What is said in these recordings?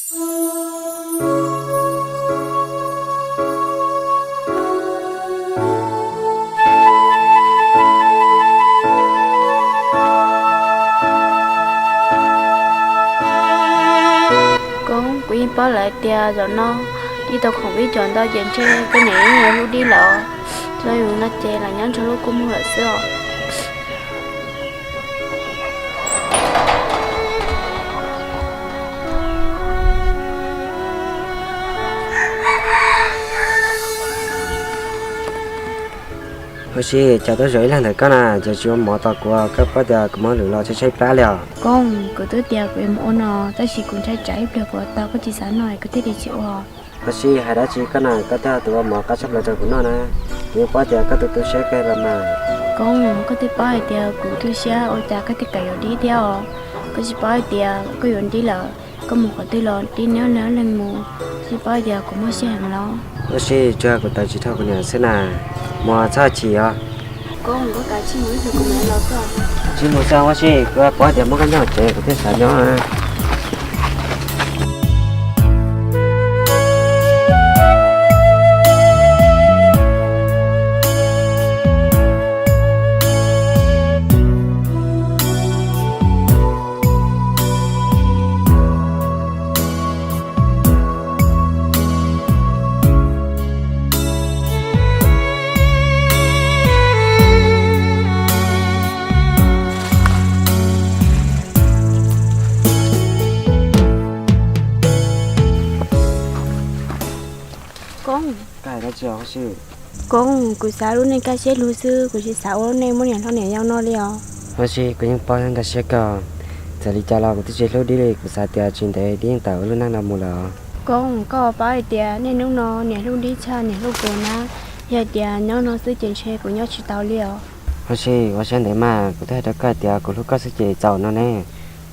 Koob, kuv yeej paub lawm tias zaum no ib tau khoom ib co ntau ces ntshe koj niam yeej yuav hlub dib lawm. Zoj yus no ces lam nyob nrog lub kua muag lawm xwb os. Huab Sib, cas tuaj zaum ib leeg ntawm koj na, ces tsis ua mov tos kuv, koj paub tias kuv mob lwm los tshaib tshaib plab li os. Koob, kuv twb tias kuv yuav mus ua no, tab sis kuv ntshai tsam ib pliag kuv ua tau koj tsis xav noj kuv thiaj li tsis ua. Huab Sib, hais dab tsi koj na, koj twb ua mov qab tshaj plaws rau kuv noj na, kuv yeej paub tias koj tu tu siab kawg los mas. Koob, koj twb paub hais tias kuv tu siab ua cas koj thiaj kam yuav dib thiab os. Koj tsis paub hais tias koj yuav dib lawm, koj mus qhov twg los dib nyob nab leeg mus, tsis paub hais tias kuv muaj siab heev los. Huab Sib, tsuas yog kuv tawv tsis dhau kuv niam xwb na, mus txhob chim os. Koob, koj kav tsij mus ib pliag kuv mam los. Tsis mus xwb Huab Sib, kuv paub tias muab koj nyob hauv tsev kuv thiaj xav nyob. Koob, Koob, kuv xav lub neej kaj siab lug xwb, kuv tsis xav ua lub neej muaj niam hlob niam yau no li os. Huab Sib, kuv yeej paub nkag siab kawg, txawm li cas los kuv twb tsis hlub dib li, kuv xav tias tsis ntev dib yeej tawm ua lub neej no mus lawm. Koob, koj paub hais tias niaj hnub no niam hlub dib tshaj niam hlub kuv na, yog hais tias nyob no xwb ces ntshe kuv nyob tsis tau li os. Huab Sib, ua siab ntev mas, kuv twb hais rau koj hais tias kuv hlub koj xwb ces txaus no ne.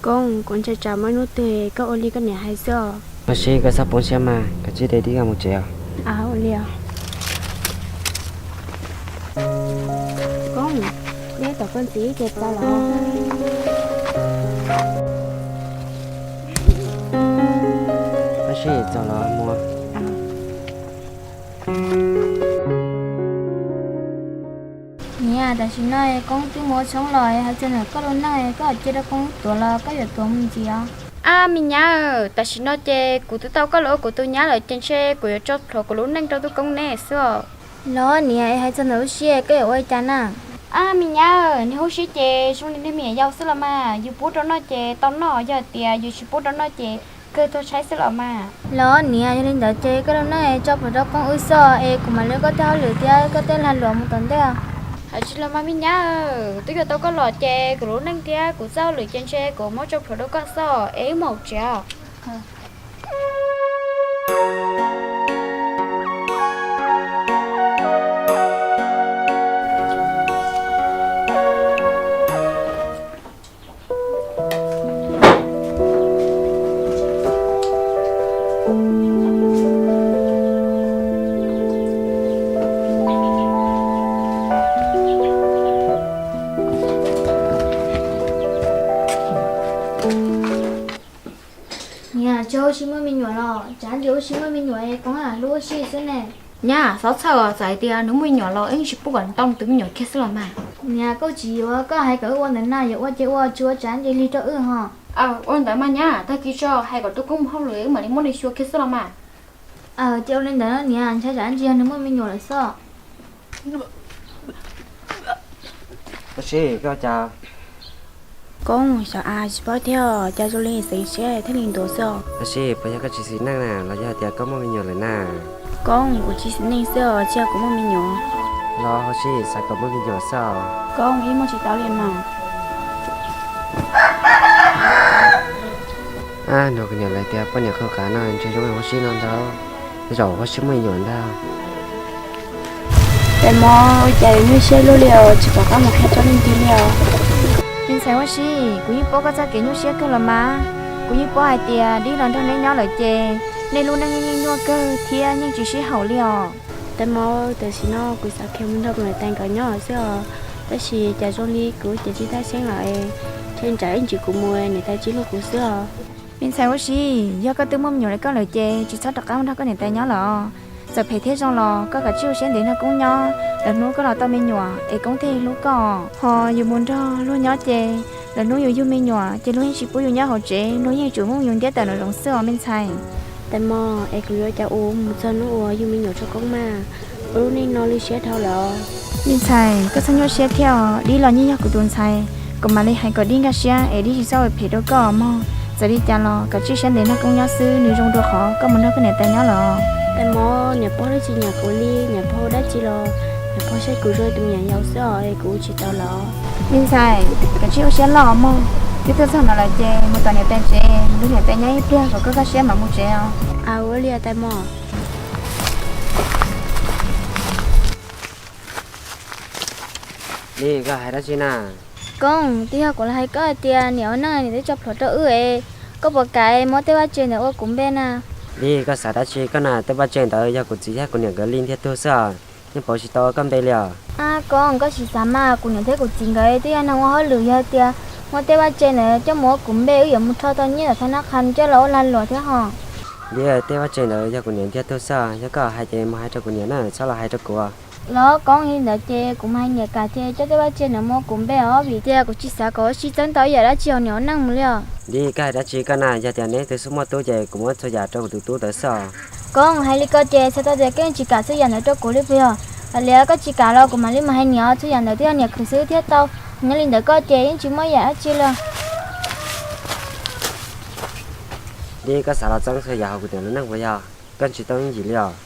Koob, kuv ntshai tsam muaj ib hnub twg koj ua li koj niam hais xwb os. Huab Sib, koj txhob poob siab mas, kav tsij de dib mus tsev os. Ua li os. Koob, dej tom koj ntxiv ces txaus los. Huab Sib, txaus los mus. Niam, tam sim no Koob twb mus ua tshoob los, hais txog ntawm koj lub neej, koj cia rau Koob tuav los koj yuav tuav mus ntxiv os. Ab me nyab, tam sim no ces kuv twb tau koj los ua kuv tus nyab lawm ces ntshe kuv yuav tso plhuav kuv lub neej rau tub Koob ne xwb os. Los niam, es hais txog ntawm Huab Sib koj yuav ua li cas na? Ab me nyab, niag Huab Sib ces zoo li niag me nyuam yaus xwb los mas, yus pub rau noj ces tau noj, yog tias yus tsis pub rau noj ces kawg tuag tshaib xwb los mas. Los niam, yog li ntawd ces koj lub neej tso plhuav rau Koob wb xwb es kuv mam li ua koj tej hauj lwm thiab koj tej lag luam mus tom ntej. Hais tsis los mas me nyab, twb yuav tau koj los ces kuv lub neej thiab kuv txoj hauj lwm ces ntshe kuv muab tso plhuav rau koj xwb es wb mus hauv tsev os. Niam, tsis Huab Sib muaj me nyuam los? Tsam ntsis Huab Sib muaj me nyuam es Koob lam hlub Huab Sib xwb ne. Nyab, txhob txhawj os, txawm hais tias nws muaj me nyuam los wb yeej tsis pub kom ntau tus me nyuam kiag xwb los mas. Niam, koj tsis yuav, koj hais kom wb ua ntawm na, yuav ua ces ua, tsis ua tsam ntsis lig rau wb ho. Ua li ntawd mas nyab, tag kis tso hais kom tub Koob mus hauj lwm wb mam li muab nws xyuas kiag xwb los mas. Ces ua li ntawd niam, ntshai tsam ntsis yog nws muaj me nyuam lawm xwb. Huab Sib, koj ua cas? Koob, xyov as, tsis paub thiab, cas zoo li xeev siab thiaj li ntuav xwb os. Huab Sib, puas yog koj tsis xis neej na, los yog tias koj muaj me nyuam lawm na? Koob, kuv tsis xis neej xwb os, tsis yog kuv muaj me nyuam. Los Huab Sib xav kom muaj me nyuam xwb os. Koob, yeej muaj tsis tau li mas. Ab, no kuv niam lawv tias poj niam qhauv qab no ntshe zoo li Huab Sib no ntag, tej zaum Huab Sib muaj me nyuam ntag. Tais mov, cas yuav nyuaj siab luaj li os, tsis pom qab mus qhia tsob leej twg li os. Me ntxhais Huab Sib, kuv yeej paub koj txoj kev nyuaj siab kawg los mas. Kuv yeej paub hais tias dib los nrog neb nyob lawm ces nej lub neej yeej nyuaj kawg thiab yeej tsis sib haum li os. Tais mov, tam sim no kuv xav khiav mus nrog kuv niam tais nkawd nyob xwb os, tab sis cas zoo li kuv ces tsis thaj xeeb lawm es, ntshe tsam ib ntsis kuv mus niam tais tsis hlub kuv xwb os. Me ntxhais ua si, yog koj twb muaj me nyuam li koj lawm ces tsis txhob rov qab mus nrog koj niam tais nyob lawm. Txawm phem thiab zoo los koj kav tsij ua siab ntev nrog Koob nyob, lwm hnub koj los tau me nyuam es Koob thiaj hlub koj. Ho yus mus nrog luag nyob ces lwm hnub yus yug me nyuam ces luag yeej tsis pub yus nyob hauv tsev, luag yeej tsuas muab yus ntiab tawm nraum zoov xwb os me ntxhais. Tais Mos, es kuv yuav ua cas mus txog hnub uas yug me nyuam rau Koob mas? Ua lub neej no lwj siab dhau lawm. Me ntxhais, koj txhob nyuaj siab thiab os, Dib los yeej yog kuv tus ntxhais, kuv mam li hais kom Dib nkag siab es Dib tsis txhob ua phem rau koj mog. Txawm li cas los kav tsij siab ntev nrog Koob nyob xwb, nws zoo dua qhov koj mus nrog koj niam tais nyob lawm. Tais Mos, niam pog twb tsis nyiam kuv li, niam pog ua dab tsi los niam pog saib kuv zoo tus me nyuam yaus xwb os, es kuv tsis tau los. Me ntxhais, kav tsij ua siab loj mog, twb tuaj txog no lawm ces mus tom niam tais tsev, nrog niam tais nyob ib pliag kom koj kaj siab mam mus tsev os. Aw, ua li Tais Mos. Li koj hais dab tsi na? Koob, twb yog kuv los hais koj hais tias niam ua neej niam twb tso plhuav rau wb es, koj puas kam muab tej vaj tse ntawd ua kuv npe na? Li koj xav dab tsi koj na, tej vaj tse ntawd yog kuv txiv thiab kuv niam nkawd li ntiag tug xwb os, yeej pauv tsis tau ua koj npe li os. Koob, koj tsis xav mas, kuv niam thiab kuv txiv nkawd twb yog neeg ua hauj lwm, yog tias muab tej vaj tse ntawd coj mus ua kuv npe wb yuav mus rho tau nyiaj tom thab nab qha coj los ua lag luam thiab hos. Li tej vaj tse ntawd yog kuv niam ntiag tug xwb, yog koj hais ces mus hais rau kuv niam na, txhob los hais rau kuv. Los Koob, li ntawd ces kuv mas hais niam kam ces coj tej vaj tse ntawd mus ua kuv npe os, vim tias kuv tsis xav kom ua si txeeb tau ib yam dab tsi hauv niam ua neej mus li os. Li koj hais dab tsi koj na, yog tias neb twb xub muaj tub ces kuv muab txhua yam rau kuv tus tub ntawd xwb os. Koob, hais li ko ces txhais tau tias koj yeej tsis kam txhua yam ntawd rau kuv li puas yog? Hais li koj tsis kam los kuv mam li mus hais niam, txhua yam ntawd twb yog niam khwv xwb thiab tau. Nyob li ntawd koj ces yeej tsis muaj yam dab tsi li. Li koj xav los txeeb txhua yam hauv kuv niam lub neej puas yog? Koj tsis tau yooj yim li os.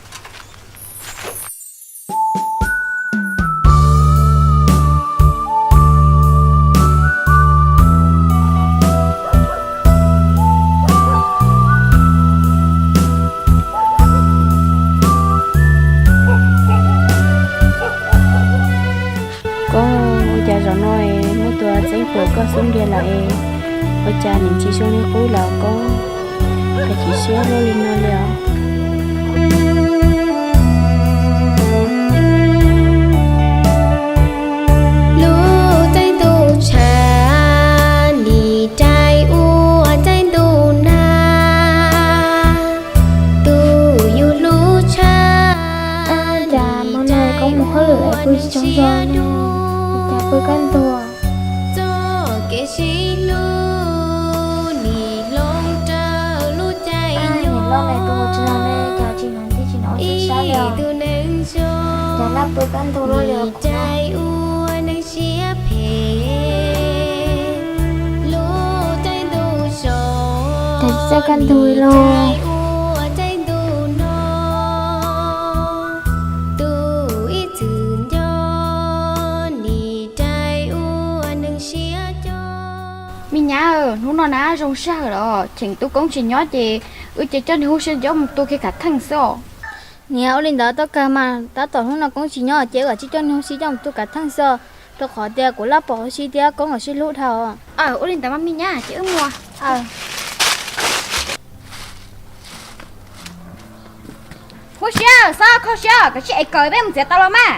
Koob, ua cas zaum no es muaj tus txeeb puas koj xub ntiag lawm es, ua cas nim tsis zoo li qub lawm Koob? Koj chim siab luaj li no li os. Lub txeeb ntuj tshav nim rais ua txeeb ntuj nag, tus yus hlub tshav. Cas hmo no Koob mus hauj lwm es pw tsis tsaug zog, cas pw kaj ntug. Txoj kev sib hlub nim hloov raws lub caij nyoog, tus ua tsis los ne, cas tsis hnov ntij tsis hnov ua tsis sab li os. Cas laj pw kaj ntug luaj li os kuv na. Ua neeg siab phem, lub txeeb ntuj zoo, cas tsis txawj kaj ntug li los. Ua txeeb ntuj no, tus ib txwm nco, nim rais ua neeg siab cog. Me nyab, hnub no na zoo sij hawm los cheem tub Koob tsis nyob ces wb cia coj niag hub siab ncauj mus tu kiag kav theej xwb os. Niam, ua li ntawd tau kawg mas, tab tom hnub no Koob tsis nyob ces wb kav tsij coj niag hub siab coj mus tu kav theej xwb, rau qhov tias kuv laj pom hub siab thiab Koob los sib hlub dhau. Aw, ua li ntawd mas me nyab, ces wb mus. Hub siab, xob kho siab, kav tsij es kawm peb mus txiav taws los mas.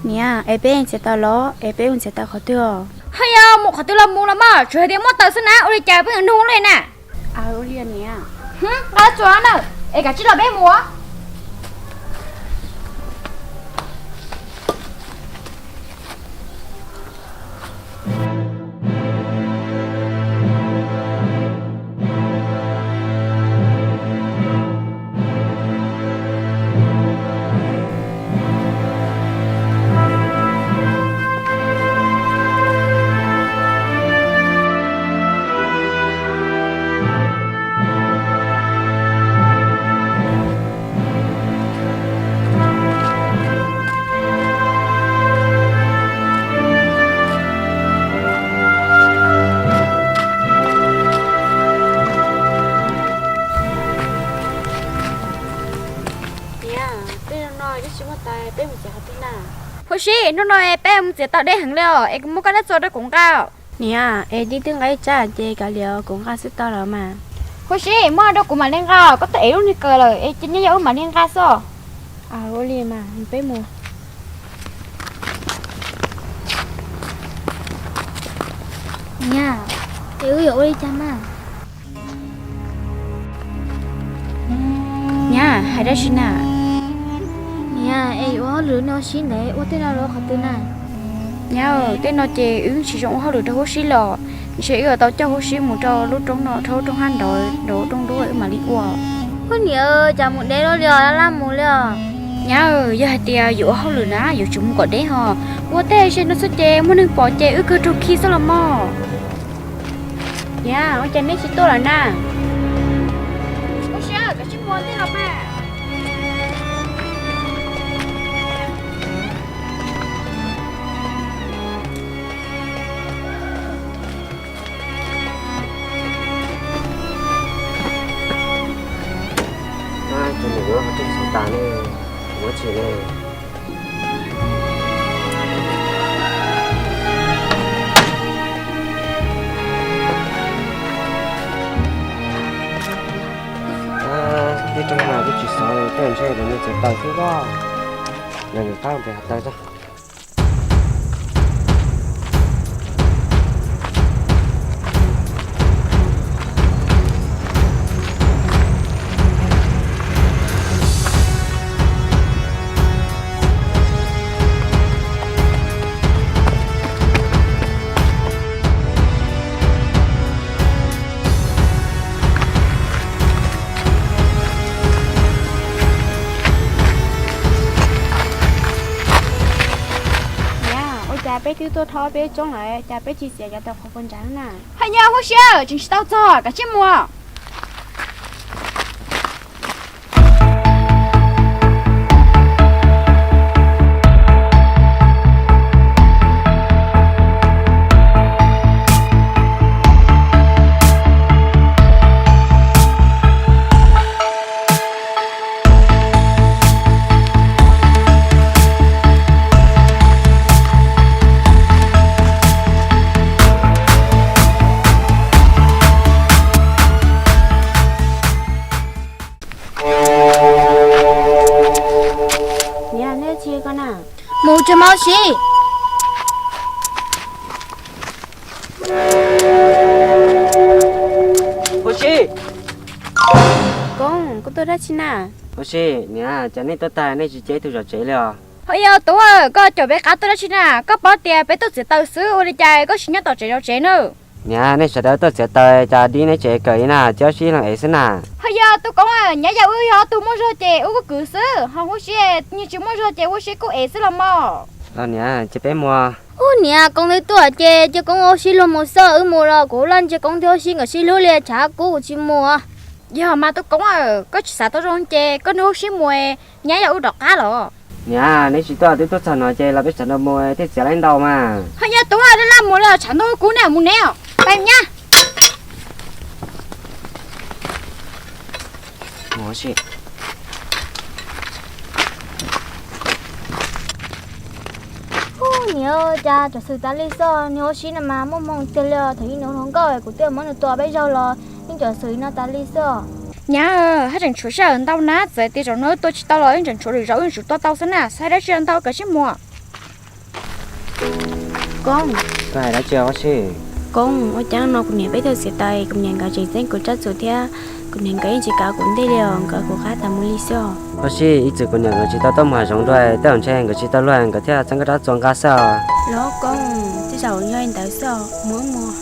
Niam, es peb txiav taws los, es peb mus txiav taws qhov twg os? Haj yog mus qhov twg los mus los mas, tsuas hais tias muaj taws xwb na, ua li cas peb yuav nug li na. Aw, ua li niam. Nqa txuas na, es kav tsij los peb mus. Niam, peb hnub no twb tsis muaj taws, peb mus txiav qhov twg na? Huab Sib, hnub no peb mus txiav taws deb heev li os, es kuv muab koj nab txua rau kuv nqa. Niam, es Dib twb nqa ib tsab ces kav liam kuv nqa xwb tau los mas. Huab Sib, muab rau kuv mam li nqa, koj twb ev lub niag kaws lawm es cia nyob yog wb mam li nqa xwb. Ua li mas peb mus. Niam, es wb yuav ua li cas mas? Hais dab tsi na? Niam, es yuav ua hauj lwm nej ua si ntawd ua tej no los qhov twg na? Nyab, tej no ces wb tsis zoo ua hauj lwm rau Huab Sib los, ntshe wb yuav tau coj Huab Sib mus rau lub roob no, rau lub roob hab nrov, nrov rooj dub wb mam li ua. Ub niam, cas mus deb lawm li os, laj laj mus li os. Nyab, yog hais tias yuav ua hauj lwm na yuav tsum mus kom deb ho, ua tej ze no xwb ces muaj neeg pom ces wb kawg raug khi xwb los mog. Niam, ua cas nej tsis tuaj lawm na? Huab Sib, koj tsis mus tej los mas. Tus nus ua tej xauv tas ne, muab tsis ne. Tej rooj mas kuj tsis xov, tej ntshe lawv nyiag txiav taws xwb os. Los yuav qab pem hav taws tso. Niam, ua cas peb twb tuaj thov peb coob lawm, cas peb tsis txiav cov taws qhuav puas ntsawg na? Haj yog Huab Sib, tseem tsis tau txog, kav tsij mus. Niam, nej tsis ko na. Mus tsuag mov si. Huab Sib. Koob, koj tuaj dab tsi na? Huab Sib, niam, cas nej tuaj tag nej tsis cia ib tug zov tsev li os? Ho yog Tub, koj caum peb qab tuaj dab tsi na? Koj paub tias peb tuaj txiav taws xwb, ua li cas koj tsis nyob tom tsev zov tsev na? Niam, nej sawv daws tuaj txiav taws cas dib nej tsev kawm ib na, cia Huab Sib leej ev xwb na. Ho yog Tub Koob, nyab yog wb yog ob tug muaj zog ces wb kuj kwv xwb, ho Huab Sib nws tsis muaj zog ces Huab Sib kuj ev xwb los mas. Los niam, cia peb mus. Ub niam, Koob twb tuaj ces cia Koob Huab Sib luag mus xwb, wb mus los kuv laj ntsia Koob thiab Huab Sib nkawd sib hlub li, tshav kub kuv tsis mus. Yog mas Tub Koob, koj tsis xav tau zoo ces koj nrog Huab Sib mus, nyab yog wb rov qab los. Niam, neb tsis tuaj twb tuaj txog no ces los peb sawv daws mus thiaj txiav laib ntau mas. Ho yog Tub, laj laj mus li, tshav ntuj kub ne, mus neb os, pais nyab. Ub niam, cas cov xwm tas li xwb, niag Huab Sib no mas muaj hmoo tiag li os, thaum ub nws hluas nkauj kuv twb muab nws tua peb zaug los yeej cov xwm no tas li xwb. Nyab, haj tseem tshuav sij hawm ntau na, txawm tias zaum no wb tua tsis tau los yeej tseem tshuav lwm zaus wb yuav tsum tua tau xwb na, xav hais dab tsi los ntau, kav tsij mus. Koob, koj hais dab tsi Huab Sib? Koob, ua cas no kuv niam peb tuaj txiav taws, kuv niam nkawd tseem txeeb kuv tsab txuas thiab, kuv niam nkawd yeej tsis kav kuv ntej li os, nkawd kuv qab tas mus li xwb os. Huab Sib, ib txwm kuv niam nkawd tsis tau tuaj mus hav zoov dua, tej zaum ntshe nkawd tsis tau luag, nkawd thiaj txeeb koj tsab txuas nqa xwb os. Los Koob, tej zaum yog li ntawd xwb os, mus wb mus.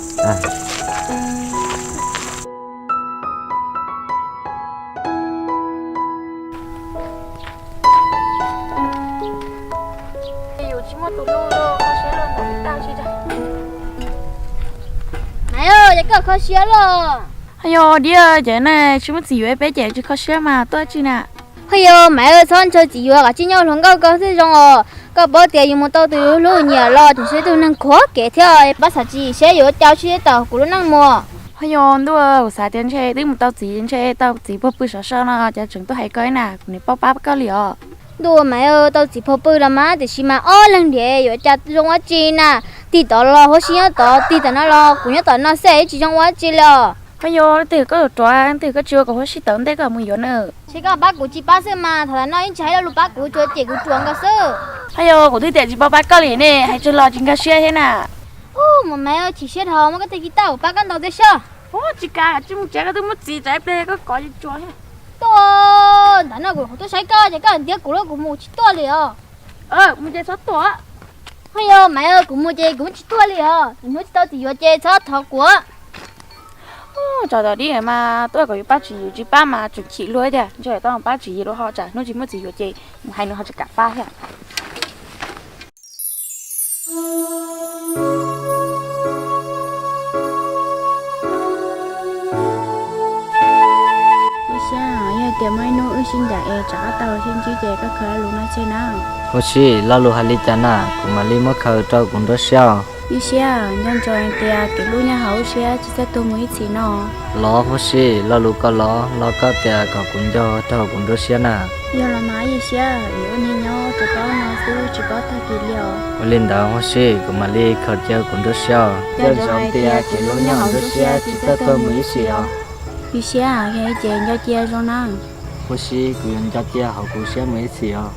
Maiv, yog koj kho siab los? Ho yog diam, ces nej tsis muaj txiv yuav peb ces tsis kho siab mas tuaj tsi na. Ho yog Maiv, txhob ntshaw txiv yuav, kav tsij nyob hluas nkauj koj thiaj zoo os. Koj paub tias yus mus tau tus yus hlub nyiam los tseem yog ib tug neeg khuav kev thiab, pab xav tsis seb yuav ua cas tsis tau kuv lub neej mus. Ho yog ntuj, kuv xav tias ntshe twb mus tau txiv, ntshe tau txiv puag pw sov so no ces tseem tuaj hais koj na, kuv niam paub pab koj li os. Ntuj, Maiv, tau txiv puag pw los mas tiam sis mas ob leeg nrhiav yuav ua cas zoo ua tsi na. Tig tod los Huab Sib nyob tod, tig tom no los kuv nyob tom no xwb, tsis zoo ua tsi li os. Ho yog leej twg koj yuav ruam, leej twg koj tsis ua kom Huab Sib tawm ntej koj mus yuav na? Ntshe koj pab kuv tsis pab xwb mas, thaum no yeej tsis hais lo lus pab kuv, tsuas cem kuv ruam nkaus xwb. Ho yog kuv twb tias tsis pab pab koj li ne, hais tsawg los tsis nkag siab thiab na. Ub, Maiv, chim siab dhau, muab koj teg kiv tau pab koj ntau tiag soj. Ub, tsis kam, tsis mus tsev, koj twb muaj txiv, tsam ib pliag koj kov tsuas thiab. Tuaj, ntawm no kuv tuaj saib koj ces koj ntiab kuv lawm, kuv mus tsis tuaj li os. Mus ces txhob tuaj. Ho yog mas kuv mus ces kuv tsis tuaj li os, hnub tsis tau txiv yuav ces txhob thov kuv. Tsam tom dib mas tuaj kom yuav pab tswv yim tsis pab mas tseem chim luag tiag, ntshe tau pab tswv yim lawm ho tsam hnub tsis muaj txiv yuav ces mus hais nws ho tsis kam pab thiab. Ib siab, yog tias muaj ib hnub wb sib ncaim es rov qab tau sib ntsib ces koj khaws lo lus no tseg na. Huab Sib, lo lus hais li cas na, kuv mam li muab khaws rau kuv nruab siab. Ib siab, nco ntsoov tias kev hlub nyob hauv siab tsis txawj tuag mus ib txhis no. Los Huab Sib, lo lus ko los los koj tias kom kuv nco rau kuv nruab siab na. Yog los mas ib siab, vim ua neeg nyob tsuas paub no xwb tsis paub tag kis li os. Ua li ntawd Huab Sib, kuv mam li khaws cia kuv nruab siab. Nco ntsoov hais tias kev hlub nyob hauv nruab siab tsis txawj tuag mus ib txhis os. Ib siab, yog li ces nco cia zoo na. Huab Sib, kuv yuav nco cia hauv kuv siab mus ib txhis os.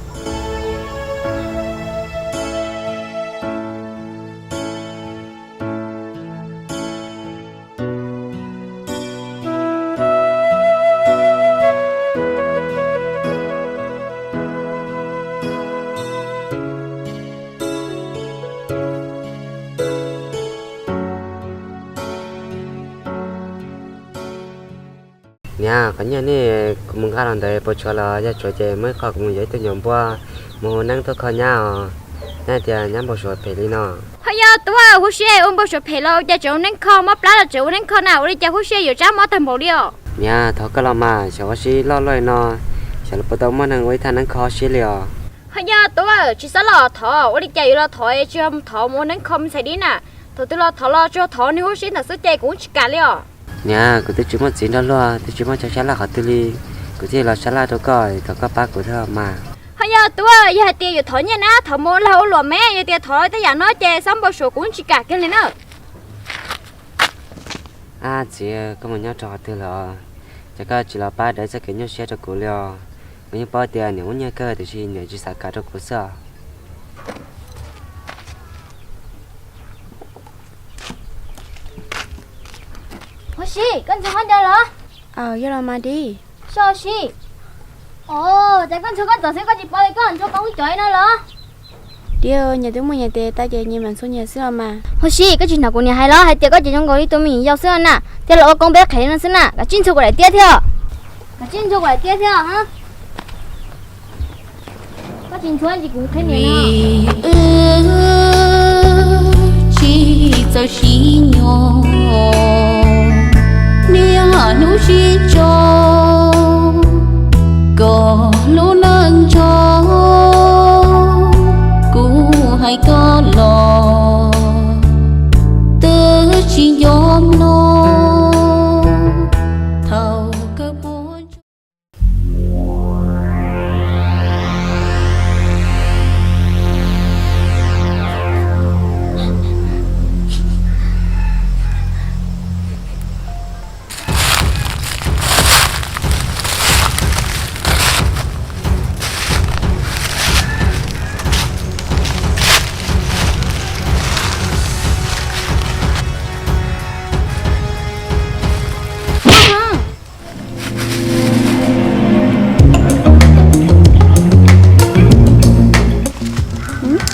Niam, qhov nyiaj ne, kuv mus nqa los ntawd puas tshuav los yog tshuav ces muab ib qho kuv mus yuav ib tug nyuam npua mus ua neeb tuaj kho nyab os. Nyab tias nyab npau suav phem li no. Ho yog tub, Huab Sib, ua npau suav phem los ua cas tseem ua neeb kho, mob plab los tseem ua neeb kho na, ua li cas Huab Sib yuav tsab mob tag npaum li os? Niam, thov koj los mas, xyov Huab Sib loj luaj li no, xyov puas tau muaj neeg ua ib thaj neeb kho Huab Sib li os. Ho yog tub, tsis txhob los thov, ua li cas yuav los thov, tsis yog thov mus ua neeb kho mus ntxhais dib na. Thaum twg los thov los tsuas thov niag Huab Sib ntawd xwb ces kuv tsis kam li os. Niam, kuv twb tsis muaj txiv nrog luag, twb tsis muaj chaw sab laj qhov twg li, kuv thiaj los sab laj rau koj, thov koj pab kuv thiab mas. Ho yog tub, yog hais tias yuav thov nyiaj na thov mus ua lag ua luam me, yog tias thov tej yam no ces xob npau suav kuv tsis kam kiag li na. Ab txiv, koj mus nyob rau qhov twg lawm? Ces koj tsis los pab dawb txoj kev nyuaj siab rau kuv li os. Kuv yeej paub tias niam muaj nyiaj kawg tiam sis niam tsis xav kam rau kuv xwb os. Huab Sib, koj ntxhua qhov ncauj los? Aw, yog los mas dib. Huab Sib, os, cas koj ntxhua koj tom xwb koj tsis pom li, koj ntxhua koj lub cov no los? Dib, nyias twb muaj nyias tes tau ces nyias mam ntxhua nyias xwb os mas. Huab Sib, koj tsis hnov kuv niam hais los hais tias koj ces zoo nkaus li tus me nyuam yaus xwb na, thiaj los ua koob peb qhev no xwb na, kav tsij ntxhua kuv daim tiab thiab. Kav tsij ntxhua kuv daim tiab thiab. Koj tsis ntxhua ces kuv qhia niam no. Wb tsis txawj sib nyob, niaj hnub sib tso, koj lub neej ntsho, kuv hais koj los twb tsis nco mloog thaum kawg puag.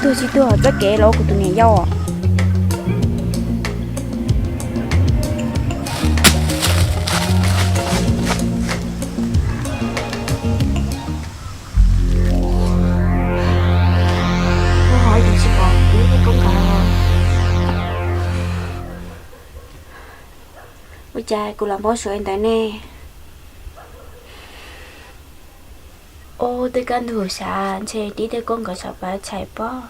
Tuag tsis tuag txoj kev los kuv tus niam yau. Ua cas kuv los npau suav li ntawd ne? Ua tej kab ntug sav ntshe tib tej koob nkawd txhom pab txhais pob.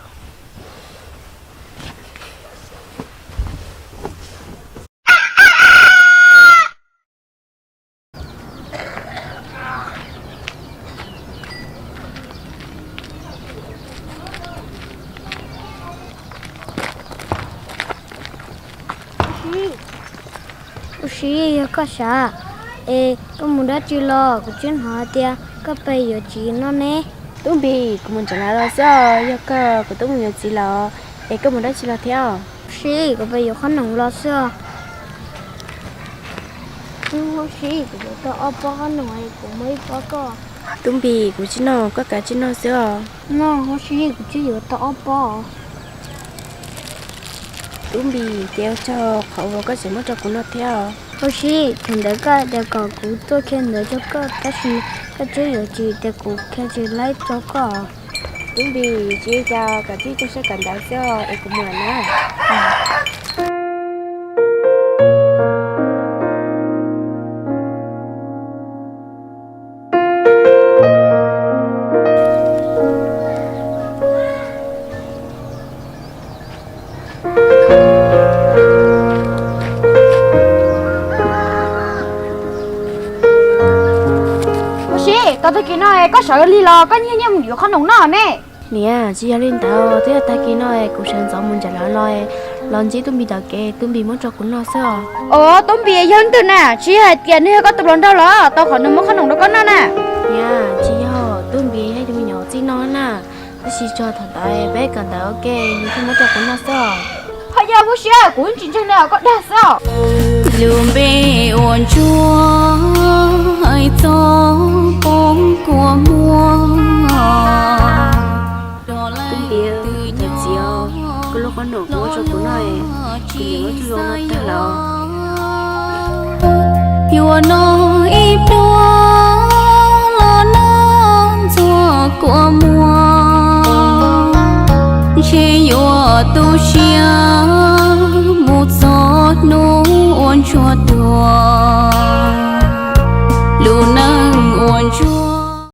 Ua si, yog koj sav, es koj mus dab tsi los? Kuv twb hnov tias koj pheej yuav txiv no ne. Tub Npis, kuv mus ntsav nas los xwb, yog koj kuv twb mus yuav txiv los, es koj mus dab tsi los thiab? Ua si, kuv pheej yuav qhob noom los xwb. Huab Sib, kuv yuav tau ob pob qhob noom, kuv muab ib pob koj. Tub Npis, kuv tsis noj, koj kav tsij noj xwb os. No Huab Sib, kuv tsis yuav tau ob pob. Tub Npis, ces ua tsaug qhov uas koj tseem muab rau kuv noj thiab os. Huab Sib, thaum ntawd koj hais tias kom kuv tuaj qhia ntawv rau koj, tab sis koj twb yuav tsis tias kuv qhia tsis laib rau koj. Tub Npis, tsis ua cas, koj kav tsij tso siab kawm ntawv xwb os, es kuv mus lawm na. Huab Sib, tau tag kis no koj sawv lig los koj nyiag nyiaj mus yuav qhob noom noj ne. Niam, tsis yog li ntawd, twb yog tag kis no kuv sawv ntxov mus ntsam lawv los, los ntsib Tub Npis tom kev, Tub Npis muab rau kuv noj xwb os. Os, Tub Npis yog leej twg na? Tsis yog hais tias nws yog koj tus hluas nraug los tau qhov nws muab qhob noom rau koj noj na? Niam, tsis yog, Tub Npis yog tus me nyuam txij no na, tab sis txog thaum ntawd peb kawm ntawv ua ke, nws thiaj muab rau kuv noj xwb os. Ho yog Huab Sib, kuv tsis ntseeg li os, koj dag xwb os. Lub npe ua ntsuag hais txog poob kua muag. Tub Npis, thov txim os, koj lub qhob noom kuv muab rau kuv noj, kuv niam muab tsuj zoo no tag lawm. Yuav noj ib pluag los noj ntxuag kua muag, ntshe yuav tu siab